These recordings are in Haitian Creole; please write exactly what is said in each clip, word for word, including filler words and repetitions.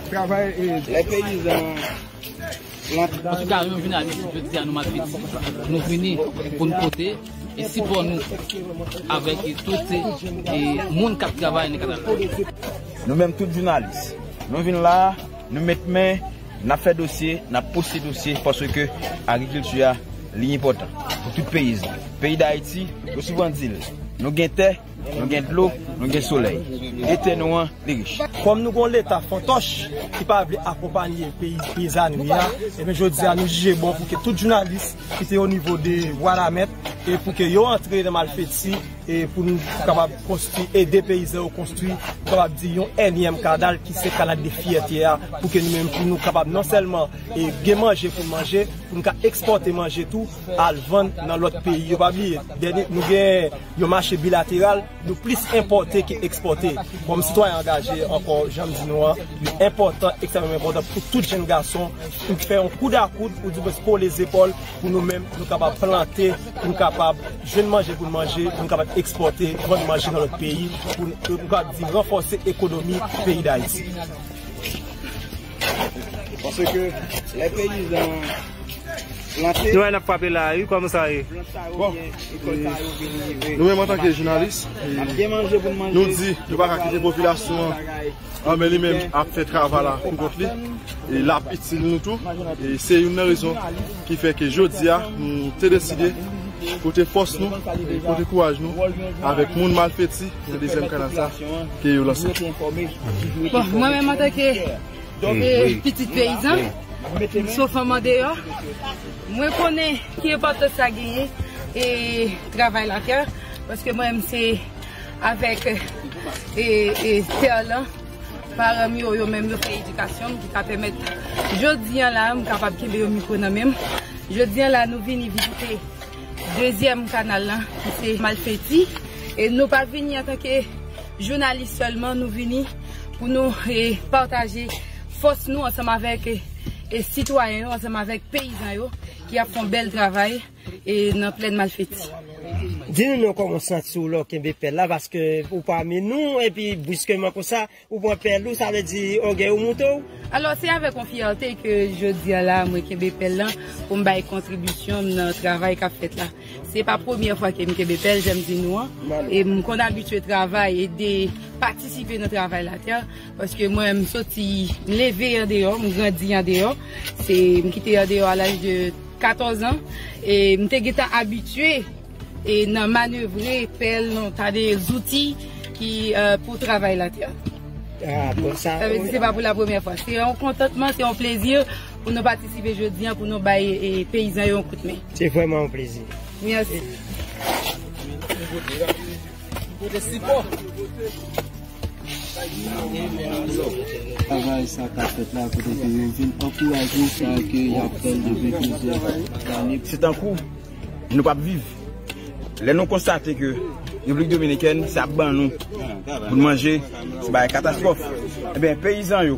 Travay e lè peyizan. Antouka, nou jounalis, jodi a nou Malfeti, nou vini pou n pote e sipò nou avèk tout e moun k ap travay nan kanal la. Nou menm tout jounalis, nou vin la, nou met men, n ap fè dosye, n ap poste dosye paske agrikilti a, li enpòtan pou tout peyizan. Peyi Dayiti, yo souvan di l, nou gen tè, nou gen dlo, nou gen solèy. E tè nou an, li rich. Kòm nou gon leta fantòch ki pa vle akonpaye peyi peyizanri a, ebyen jodi a nou jije bon pou ke tout jounalis ki te o nivo de Vwadamèt e pou ke yo antre nan Malfeti e pou nou kapab konstwi, ede peyizan yo konstwi, kapab di yon ènyèm kanal ki se kanal de fyète a, pou ke nou menm, pou nou kapab non sèlman e gen manje pou n manje, pou n ka ekspòte manje tou, al vann nan lòt peyi. Yo pa bliye, dènye, nou gen yon mache bilateral, nou plis enpòte ke ekspòte. Kòm sitwayen angaje, ankò, jan m di nou an, li enpòtan, ekstrèmman enpòtan pou tout jèn gason, pou fè yon koud a koud, ou di mwens kole zepòl, pou nou menm, nou kapab plante, pou nou kapab jwenn manje pou n manje, pou nou kapab ekspòte, vann manje nan lòt peyi, pou nou, nou kapab di ranfòse ekonomi peyi Dayiti. Paske lè peyizan plante, nou wè n ap frape la, wi, kòman sa ye? Plant sa yo, bon, byen, rekòt sa yo vin rive. Nou menm antanke jounalis, nou di nou pa ka kite popilasyon an, men li menm ap fè travay la pou kont li, e l ap itil nou tou. E se youn nan rezon ki fè ke jodi a nou te deside pote fòs nou, e pote kouraj nou avèk moun Malfeti nan dezyèm kanal sa ke yo lanse. Bon, mwen menm antanke e pitit peyizan, m se yon fanm andeyò, mwen konnen ki enpòtans sa genyen e travay latè, paske mwen menm se avèk e, e tè lan, paran m yo, yo menm yo fè edikasyon m ki ka pèmèt jodi an la m kapab kenbe yon mikwo nan men m. Jodi an la nou vini vizite dezyèm kanal lan ki se Malfeti. E nou pa vini antanke jounalis sèlman, nou vini pou nou e, pataje fòs nou ansanm avèk e, e sitwayen yo, ansanm avèk peyizan yo ki ap fè yon bèl travay e nan plèn Malfeti. Di nou non, kòman w santi w lè w kenbe pèl la, paske ou pami nou, epi briskeman konsa, ou pran pèl ou, sa vle di, ògèy ou moute w? Alò, se avèk yon fyète ke jodi a la, mwen kenbe pèl lan pou m bay kontribisyon m nan travay k ap fèt la. Se pa premyè fwa ke m kenbe pèl, jan m di nou an, e m konn abitye travay, ede patisipe nan travay latè, paske mwen, m soti, m leve andeyò, m grandi andeyò, se, m kite andeyò a laj de katòz an, e m te gentan abitye e nan manevre pèl, nan ta de zouti ki e, pou travay latè. Ah, bon, sa, sa vle di se pa pou la premyè fwa. Se yon kontantman, se yon plezi pou nou patisipe jodi an, pou nou bay e, peyizan yo yon kout men. Se vrèman yon plezi. Mèsi. Travay sa k ap fèt la, kote ke yo vin ankouraje sa ke y ap fè l depi plizyè lane. Se tankou nou p ap viv. Lè nou konstate ke Repiblik Dominikèn, se ap ban nou pou n manje, se bagay katastwòf. Ebyen, peyizan yo,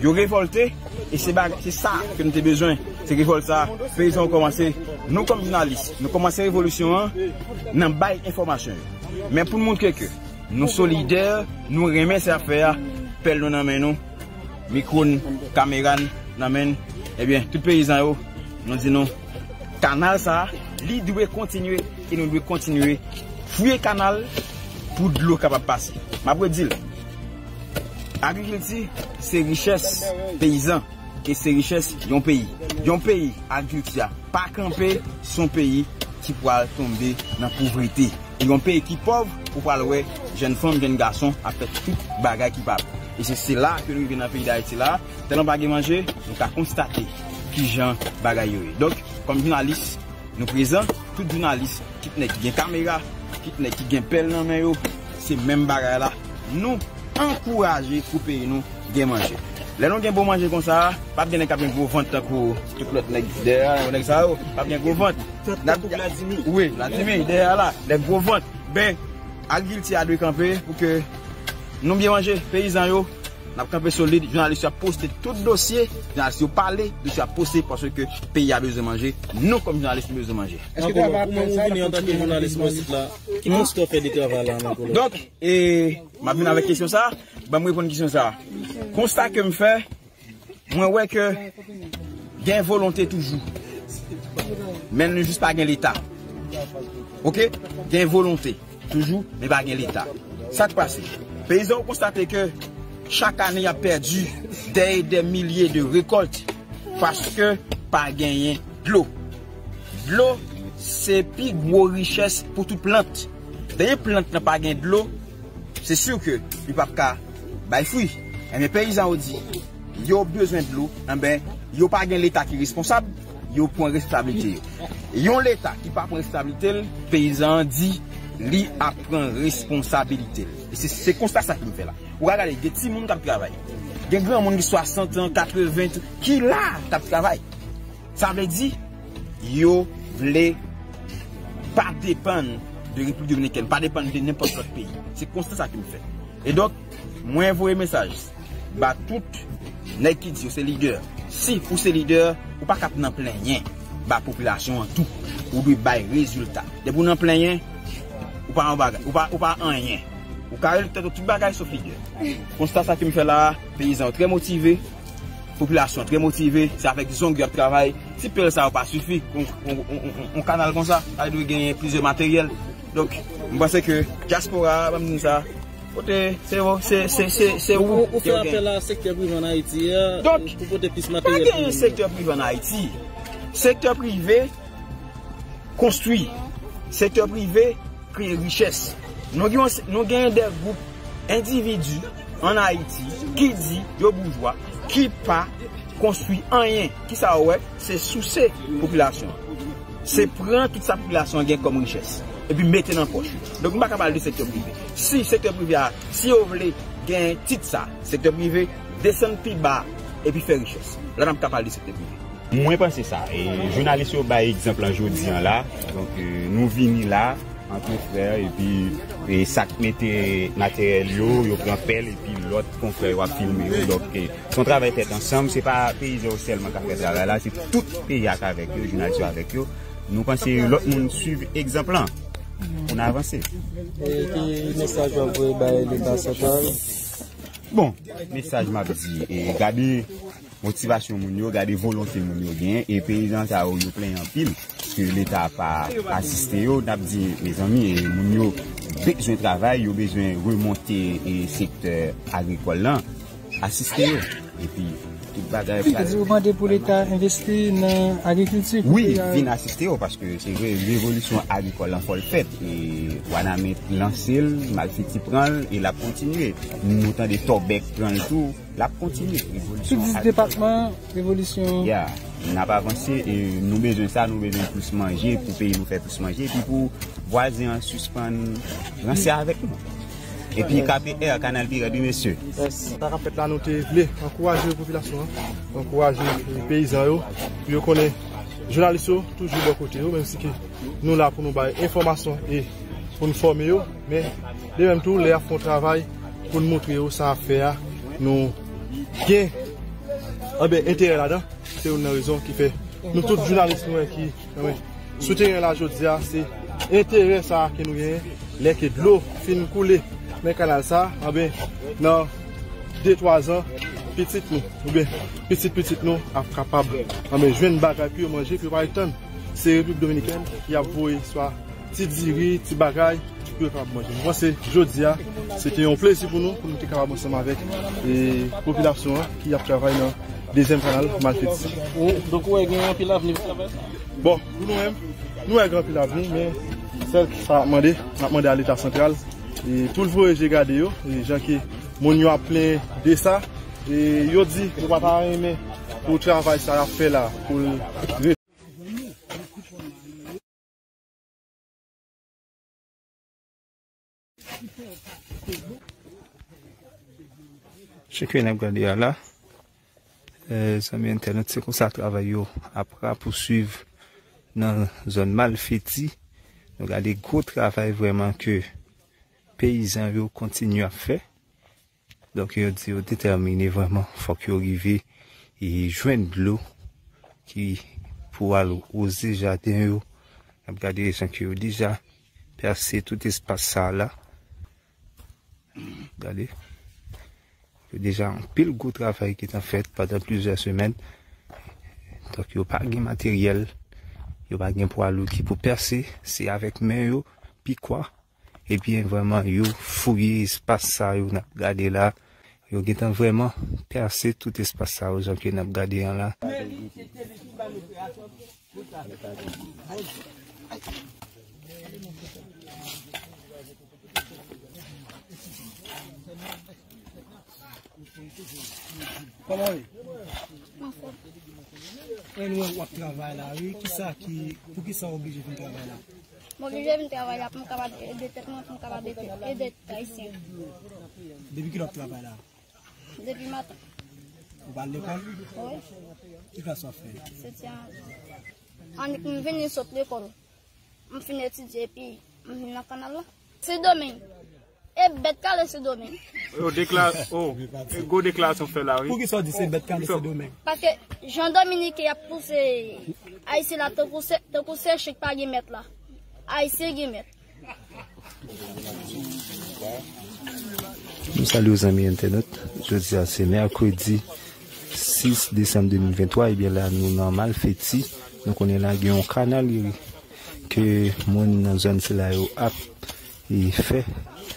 yo revòlte, e se bagay, se sa ke nou te bezwen, se revòlt sa. Peyizan yo kòmanse, nou kòm jounalis, nou kòmanse revolisyon an nan bay enfòmasyon yo. Men pou n montre ke nou solidè, nou renmen sa y ap fè a, pèl nou nan men nou, mikwo n, kamera n nan men n, ebyen, tout peyizan yo, nou di nou, kanal sa a, li dwe kontinye, e nou dwe kontinye fouye kanal pou dlo kapab pase. M ap redi l, agrikilti se richès peyizan, e se richès yon peyi. Yon peyi, agrikilti a pa kanpe, se yon peyi ki pral tonbe nan povrete. Yon peyi ki pòv, ou pral wè jèn fanm, jèn gason ap fè tout bagay ki pa bon. E se, se la ke nou rive nan peyi Dayiti la. Tèlman pa gen manje, nou ka konstate kijan bagay yo ye. Donk, kòm jounalis, nou prezan, tout jounalis, kit nèg ki gen kamera, kit nèg ki gen pèl nan men yo, se menm bagay la. Nou ankouraje pou peyi nou gen manje. Lè nou gen bon manje konsa, p ap gen nèg k ap gen gwo vant tankou tout lòt nèg dèyè a, nèg sa yo, p ap gen gwo vant. Tankou Vladimir. Wi, Vladimir, dèyè a la, nèg gwo vant. Ben, agrikilti a dwe kanpe pou ke nou byen manje, peyizan yo, N ap kanpe solid, jounalis yo ap poste tout dosye, jounalis yo pale, dosye ap poste paske peyi a bezwen manje, nou kòm jounalis nou bezwen manje. Èske travay ap fèt sa, l ap kontinye nan peyi manje? Ki konsta w fè de travay la, mon kolèg? Donk, e, m ap vin avèk kesyon sa, ban m reponn kesyon sa. Konsta ke m fè, mwen wè ke gen volonte toujou. Men nou jis pa gen Leta. Oke? Gen volonte toujou, men pa gen Leta. Sa k pase? Peyizan yo konstate ke chak ane y ap pèdi dè e dè milye de rekòlt paske pa genyen dlo. Dlo se pi gwo richès pou tout plant. Dèyè plant lan pa gen dlo, se si ke li p ap ka bay fwi. Enben, peyizan yo di, yo bezwen dlo, enben, yo pa gen Leta ki responsab, yo pran responsablite yo. Yon Leta ki pa pran responsablite l, peyizan an di, li ap pran responsablite l. E se, se konsta sa ki m fè la. Ou ka gade, gen timoun k ap travay. Gen granmoun ki swasant an, katreven, ki la, k ap travay. Sa vle di, yo vle pa depann de Repiblik Dominikèn, pa depann de nenpòt lòt peyi. Se konsta sa ke m fè. E donk, mwen voye mesaj ba tout nèg ki di yo se lidè. Si ou se lidè, ou pa ka ap nan plenyen ba popilasyon an tou. Ou dwe bay rezilta. Depi w nan plenyen, ou pa yon bagay, ou pa, ou pa anyen. Ou ka rele tèt ou tout bagay sof lidè. Konsta sa ke m fè la a, peyizan yo trè motive, popilasyon an trè motive, se avèk zong yo ap travay. Ti pèl sa yo pa sifi, yon, yon, yon, yon, yon kanal konsa, sa dwe genyen plizyè materyèl. Donk, m panse ke dyaspora a, ban m di sa, kote, se, se, se, se, se ou, ou, ou fè apèl a sektè prive ann Ayiti a, donk, pou pote plis materyèl pou moun yo. Pa gen sektè prive ann Ayiti. Sektè prive konstwi. Sektè prive kreye richès. Nou gen, nou gen de gwoup endividi ann Ayiti ki di yo boujwa, ki pa konstwi anyen. Kisa yo wè? Se souse popilasyon an. Se pran tout sa popilasyon an gen kòm richès, epi mete nan pòch yo. Donk, m pa ka pale de sektè prive. Si sektè prive a, si yo vle gen tit sa, sektè prive, desann pi ba, epi fè richès. La, n ap ka pale de sektè prive. Mwen panse sa. E jounalis yo bay egzanp lan jodi an la. Donk, e, nou vini la, antre frè, epi, e, sa k mete materyèl yo, yo pran pèl, epi lòt konfrè yo ap filme yo. Donk, e, se yon travay tèt ansanm, se pa peyizan yo sèlman k ap fè travay la, se tout peyi a k avèk yo, jounalis yo avèk yo. Nou panse lòt moun swiv egzanp lan pou n avanse. E ki mesaj w ap voye bay Leta santral? Bon, mesaj m ap di, e, gade motivasyon moun yo, gade volonte moun yo genyen, e peyizan sa yo, yo plenyen anpil ke Leta pa asiste yo. N ap di, mezanmi, e, moun yo bezwen travay, yo bezwen remonte, e, sektè agrikòl lan, asiste yo. Epi, tout bagay pral. Ou mande pou Leta envesti nan agrikilti pou peyi a? Wi, vin asiste yo, paske se vre, revolisyon agrikòl lan fò l fèt. E Wanament lanse l, Malfeti pran l, e l ap kontinye. Nou tande Tòbèk pran l tou. L ap kontinye. Revolisyon agrikòl. Tout dis depatman, revolisyon. Ya, n ap avanse e nou bezwen sa, nou bezwen plis manje pou peyi nou fè plis manje, epi pou vwazen an sispann ranse avèk nou. Epi K P R, Kanal Pirèd, wi, mesye. Sa k ap fèt la, nou te vle ankouraje popilasyon an, ankouraje peyizan yo, pou yo konnen jounalis yo toujou bò kote yo, menm si ke nou la pou nou bay enfòmasyon e pou n fòme yo, men de menm tou, lè y ap fè yon travay pou n montre yo sa y ap fè a, nou gen, anben, enterè ladan. Se youn nan rezon ki fè nou tout jounalis nou wè ki, anben, sou teren la jodi a, se enterè sa a ke nou genyen. Lè ke dlo fin koule nan kanal sa a, anben, nan de twa zan, pitit nou, oubyen pitit pitit nou ap kapab, anben, jwenn bagay pou yo manje, pou yo pa ret tann. Se Repiblik Dominikèn ki ap voye swa ti diri, ti bagay, pou yo kapab manje. Mwen panse jodi a, se te yon plezi pou nou, pou nou te kapab ansanm avèk, e, popilasyon an ki ap travay nan dezyèm kanal Malfeti. Ou, donk, ou wè gen anpil avni pou travay sa? Bon, pou nou menm, nou wè gen anpil avni, men sèl sa n ap mande, n ap mande a Leta santral, e, pou l voye je gade yo, e, jan ke moun yo ap plenyen de sa, e, yo di yo pa ta renmen pou travay sa y ap fè la, pou l Cheke n ap gade a la. Eh, zanmi entènot, se konsa travay yo ap rapousuiv nan zòn Malfeti. Nou gade gwo travay vrèman ke peyizan yo kontinye ap fè. Donk, yo di yo detèmine vrèman, fòk yo rive e jwenn dlo ki pou al woze jaden yo. N ap gade jan ke yo deja pèse tout espas sa la. Gade. Yo deja anpil gwo travay ki t ap fèt pandan plizyè semèn. Donk, yo pa gen materyèl, yo pa gen pwa lou ki pou pèse, se avèk men yo, pikwa. Ebyen, vrèman, yo fouye espas sa yo n ap gade la. Yo gentan vrèman pèse tout espas sa yo, jan ke n ap gade an la. Kòman w ye? Ann wè w ap travay la, wi. Kisa ki, poukisa w oblije vin travay la? Mwen oblije vin travay la pou m kapab ede tèt mwen, pou m kapab ede, ede Ayisyen. Depi kilè w ap travay la? Depi maten. Ou pa al lekòl? Wi. Ki klas w ap fè? Setyèm. Annik m vini sot lekòl. M fin etidye epi m vin nan kanal la. Sendomeng. E bèt kale Sendomeng. Yo dekla-, oh, gwo deklarasyon fè la, wi. Poukisa w di se bèt kale Sendomeng? Paske jan Dominiken y ap pouse Ayisyen la tankou se, tankou se chen k pa gen mèt la. Ayisyen gen mèt. Nou salye w, zanmi entènot. Jodi a se mèkredi sis desanm de mil venntwa. Ebyen, la nou nan Malfeti. Nou konnen la gen yon kanal ke moun nan zòn sila yo ap e fè.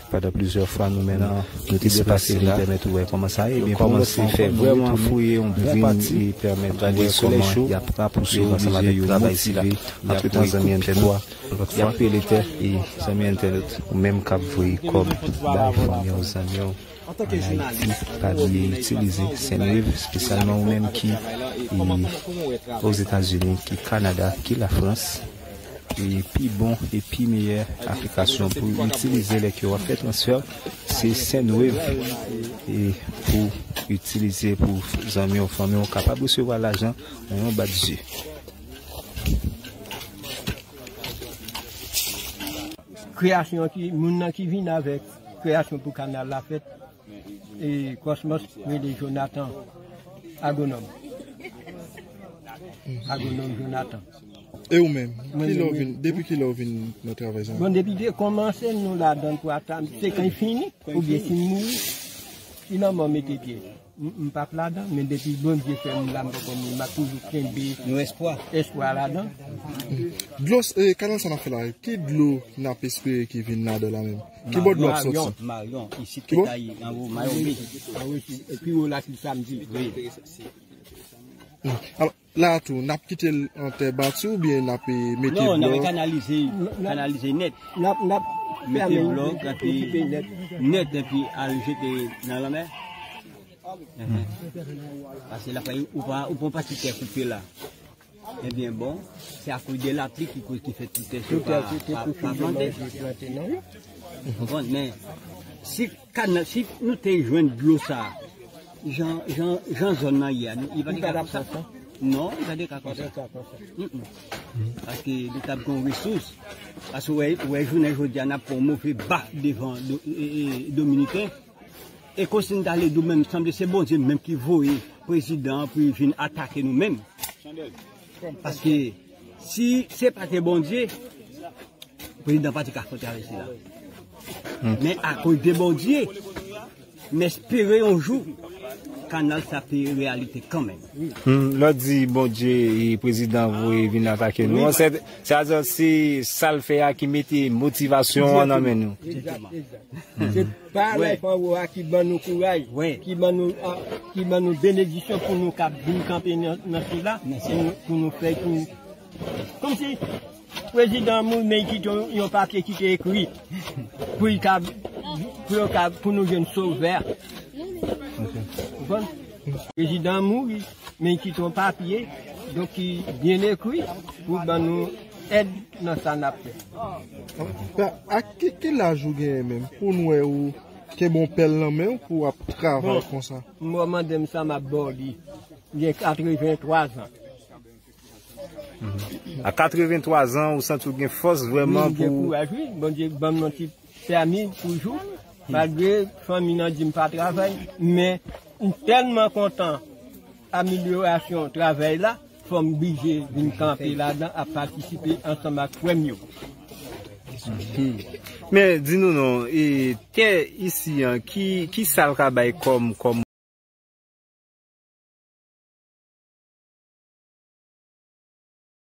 Pandan plizyè fwa, nou menm, nou te depase li, pèmèt ou wè kòman sa ye. Ebyen, kòmanse fè vrèman fouye yon bon pati, e pèmèt ou wè kòman y ap rapouse yo ansanm avèk travay sila. Antretan, zanmi entènot, y ap pile tè, e zanmi entènot, ou menm k ap voye kòb bay fanmi w, zanmi w, ann Ayiti, pa bliye itilize Sendwave, espesyalman ou menm ki, e, Ozetazini, ki Kanada, ki Lafrans. E pi bon e pi meyè aplikasyon pou itilize lè ke w ap fè transfè, se Sendwave. E pou itilize pou zanmi w, fanmi w kapab resevwa lajan nan yon bat zye. Kreyasyon ki, moun nan ki vin avèk kreyasyon pou kanal la fèt, e Cosmos rele Jonathan, agwonòm. Agwonòm Jonathan. E ou menm, kilè w vin, depi kilè w vin nan travay sa? Bon, depi te kòmanse nou ladan l pou ata, se kan l fini, oubyen si m mouri, si lanmò mete pye. M, m p ap ladan, men depi Bondye fè m la, m poko mouri, m ap toujou kenbe yon espwa, espwa ladan. Dlo, e, kanal sa n ap fè la, ki dlo n ap espere ki vin ladan la menm? Ki bò dlo ap soti? Maryon, Maryon, isit Petay, anwo Mayon Bay. Anwo, pi wo la ki Samdi. Wi. Alò, la tou, n ap kite l an tè bati oubyen n ap, e, mete blòk? Non, n ap kanalize, kanalize nèt. N ap, n ap mete blòk epi nèt, epi al jete nan lanmè. Paske la, ou pa, ou pa pati tè koupe la. Ebyen, bon, se akoz de lapli ki koz ki fè tout tè yo pa, pa, pa plante. Konprann? Men, si kanal, si nou te jwenn dlo sa, jan, jan, jan zòn nan ye a, li pa te ka konsa. Non, li pa te ka konsa. Mm, mm. Paske li t ap gon resous. Paske ou wè, ou wè jounen jodi a, n ap pran move baf devan do-, e, e, Dominiken. E konsi n t ale di w menm, sanble se Bondye menm ki voye prezidan an pou l vin atake nou menm. Paske si se pa te Bondye, prezidan pa te ka fè travèse la. Men akoz de Bondye, m espere yon jou, kanal sa ap reyalite kanmenm. Hmm, lè w di Bondye e prezidan voye vin atake nou, se, se, se sa l fè a ki mete motivasyon an nan men nou. Se Parèy anwo a ki ban nou kouraj, ki ban nou, a, ki ban nou benediksyon pou nou kab vin kanpe nan, nan sila, pou nou, pou nou fè, pou, kòmsi prezidan an mouri, men li kite yon, yon papye ki te ekri pou li kab, pou yo kab, pou nou jwenn sovè. Ou konprann? Prezidan an mouri, men li kite yon papye, donk ki byen ekri pou ban nou èd nan sa n ap fè. A, a ki, ki laj ou genyen menm? Pou n wè ou kenbe yon pèl nan men w pou w ap travay konsa. Bon, m wè w mande m sa, m ap ba w li. M gen katrevenntwa zan. A katrevenntwa zan, ou santi w gen fòs vrèman pou... Wi, m gen kouraj, wi. Bondye ban m yon ti pèmi toujou. Malgre fanmi nan di m pa travay, men m tèlman kontan amelyorasyon travay la, fò m blije vin kanpe ladan ap patisipe ansanm ak frè m yo. Men di nou non, e, tè isi an, ki, ki sa l ka bay kòm, kòm